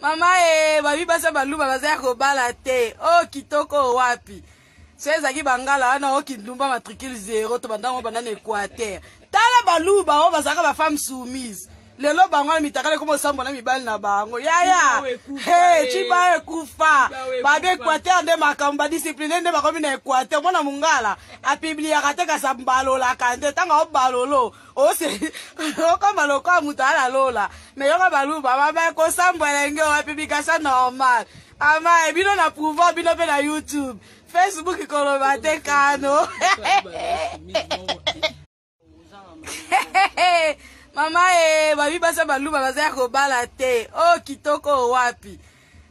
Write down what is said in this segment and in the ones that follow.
Mama e babi basi ya baluba baza ya kobala te. O oh, kitoko wapi? So ezalaki bangala wana o kindumba matricule zero to bandango banda na Equateur. Tala baluba oyo bazalaka ba femme soumise. Lelo bango wana mitakala ekoma osambo na mibali na bango. Yaya, hey, chiba ekufa. Babi Equateur nde makambo ba discipline nde bakomi na Equateur. Mwana mongala apibliaka te kasi ambalolaka nde ntango aobalolo ose okoma lokola moto ala lola me yoka baluba mama kosambwa elenge wa publication normal ama bino na pouvoir bino mpe na YouTube Facebook koloba te kano. Mama e babi basi ya baluba baza ya kobala te. O oh, kitoko wapi?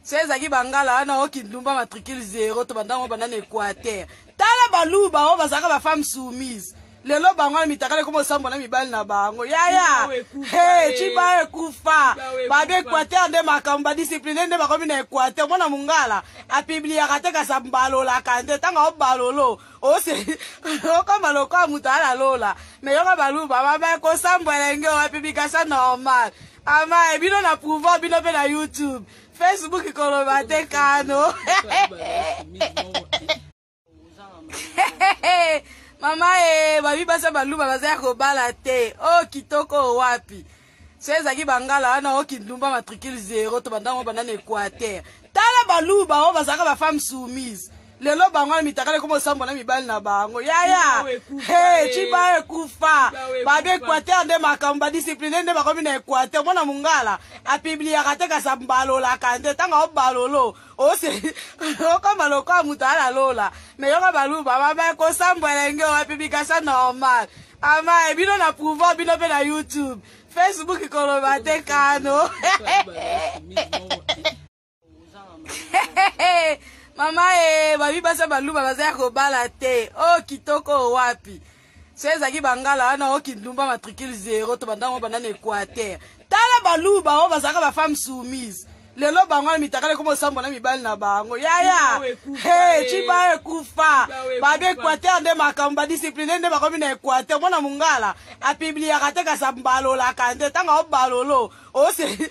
So ezalaki bangala wana o kindumba matricule zero to bandango banda na Equateur. Tala baluba oyo bazalaka ba femme soumise. Lelo bango wana mitakala ekoma osambwa na mibali na bango. Yaya, hey, chiba ekufa. Babi Equateur nde makambo ba discipline nde bakomi na Equateur. Mwana mongala apibliaka te kasi ambalolaka nde ntango aobalolo ose okoma lokola moto ala lola. Me yoka baluba mama kosambwa elenge wa publication normal. Ama bino na pouvoir bino mpe na YouTube Facebook koloba te kano. Mama e babi basi ya baluba baza ya kobala te. O oh, kitoko wapi? So ezalaki bangala wana o kindumba matricule zero to bandango banda na Equateur. Tala baluba oyo bazalaka ba femme soumise. Lelo bango wana mitakala ekoma osambo na mibali na bango. Yaya, hey, chiba ekufa. Babi Equateur nde makambo ba discipline nde bakomi na Equateur. Mwana mongala apibliaka te kasi ambalolaka nde ntango aobalolo ose okoma lokola moto ala lola. Me yoka baluba mama kosambwa elenge wa publication normal. Ama bino na pouvoir bino mpe na YouTube Facebook koloba te kano. Mama e babi basi ya baluba baza ya kobala te. O oh, kitoko wapi? So ezalaki bangala wana o kindumba matricule zero to bandango banda na Equateur. Tala baluba oyo bazalaka ba femme soumise. Lelo bango wana mitakala ekoma osambwa na mibali na bango. Yaya, hey, chiba ekufa. Babi Equateur nde makambo ba discipline nde bakomi na Equateur. Mwana mongala apibliaka te kasi ambalolaka nde ntango aobalolo ose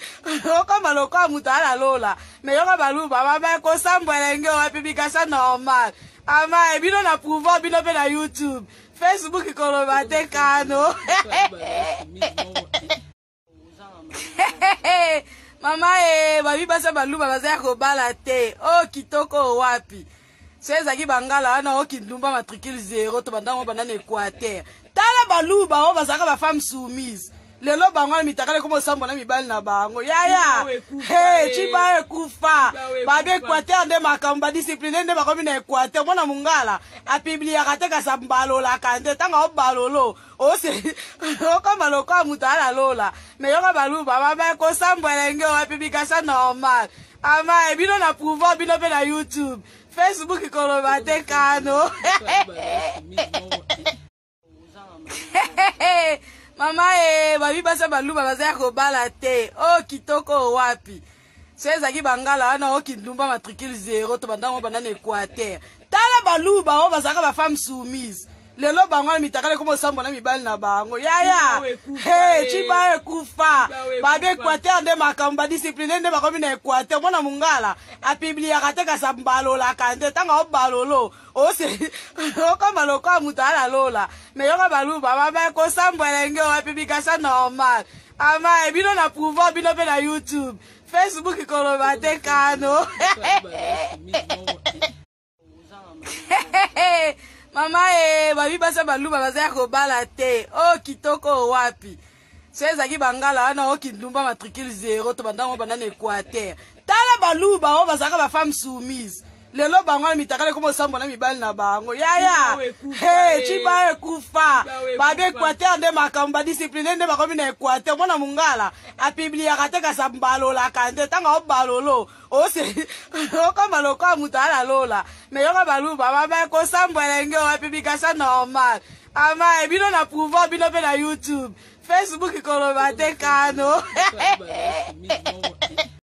okoma lokola moto ala lola. Me yoka baluba mama kosambwa elenge wa publication normal. Ama bino na pouvoir bino mpe na YouTube Facebook koloba te kano. Mama e babi basi ya baluba baza ya kobala te. O oh, kitoko wapi? So ezalaki bangala wana o kindumba matricule zero to bandango banda na Equateur. Tala baluba oyo bazalaka ba femme soumise. Lelo bango wana mitakala ekoma osambwa na mibali na bango. Yaya, hey, chiba ekufa. Babi Equateur nde makambo ba discipline nde bakomi na Equateur. Mwana mongala apibliaka te kasi ambalolaka nde ntango aobalolo ose okoma lokola moto ala lola. Me yoka baluba mama kosambwa elenge wa publication normal. Ama bino na pouvoir bino mpe na YouTube Facebook koloba te kano. Mama e babi basi ya baluba baza ya kobala te. O oh, kitoko wapi? So ezalaki bangala wana o kindumba matricule zero to bandango banda na Equateur. Tala baluba oyo bazalaka ba femme soumise. Lelo bango wana mitakala ekoma osambwa na mibali na bango. Yaya, hey, chiba ekufa. Babi Equateur nde makambo ba discipline nde bakomi na Equateur. Mwana mongala apibliaka te kasi ambalolaka nde ntango aobalolo ose okoma lokola moto ala lola. Me yoka baluba mama kosambwa elenge wa publication normal. Ama bino na pouvoir bino mpe na YouTube Facebook koloba te kano. Mama e babi basi ya baluba baza ya kobala te. O oh, kitoko wapi? So ezalaki bangala wana o kindumba matricule zero to bandango banda na Equateur. Tala baluba oyo bazalaka ba femme soumise. Lelo bango wana mitakala ekoma osambwa na mibali na bango. Yaya, hey, chiba ekufa. Babi Equateur nde makambo ba discipline nde bakomi na Equateur. Mwana mongala apibliaka te kasi ambalolaka nde ntango aobalolo ose okoma lokola moto ala lola. Me yoka baluba mama kosambwa elenge wa publication normal. Ama bino na pouvoir bino mpe na YouTube Facebook koloba te kano.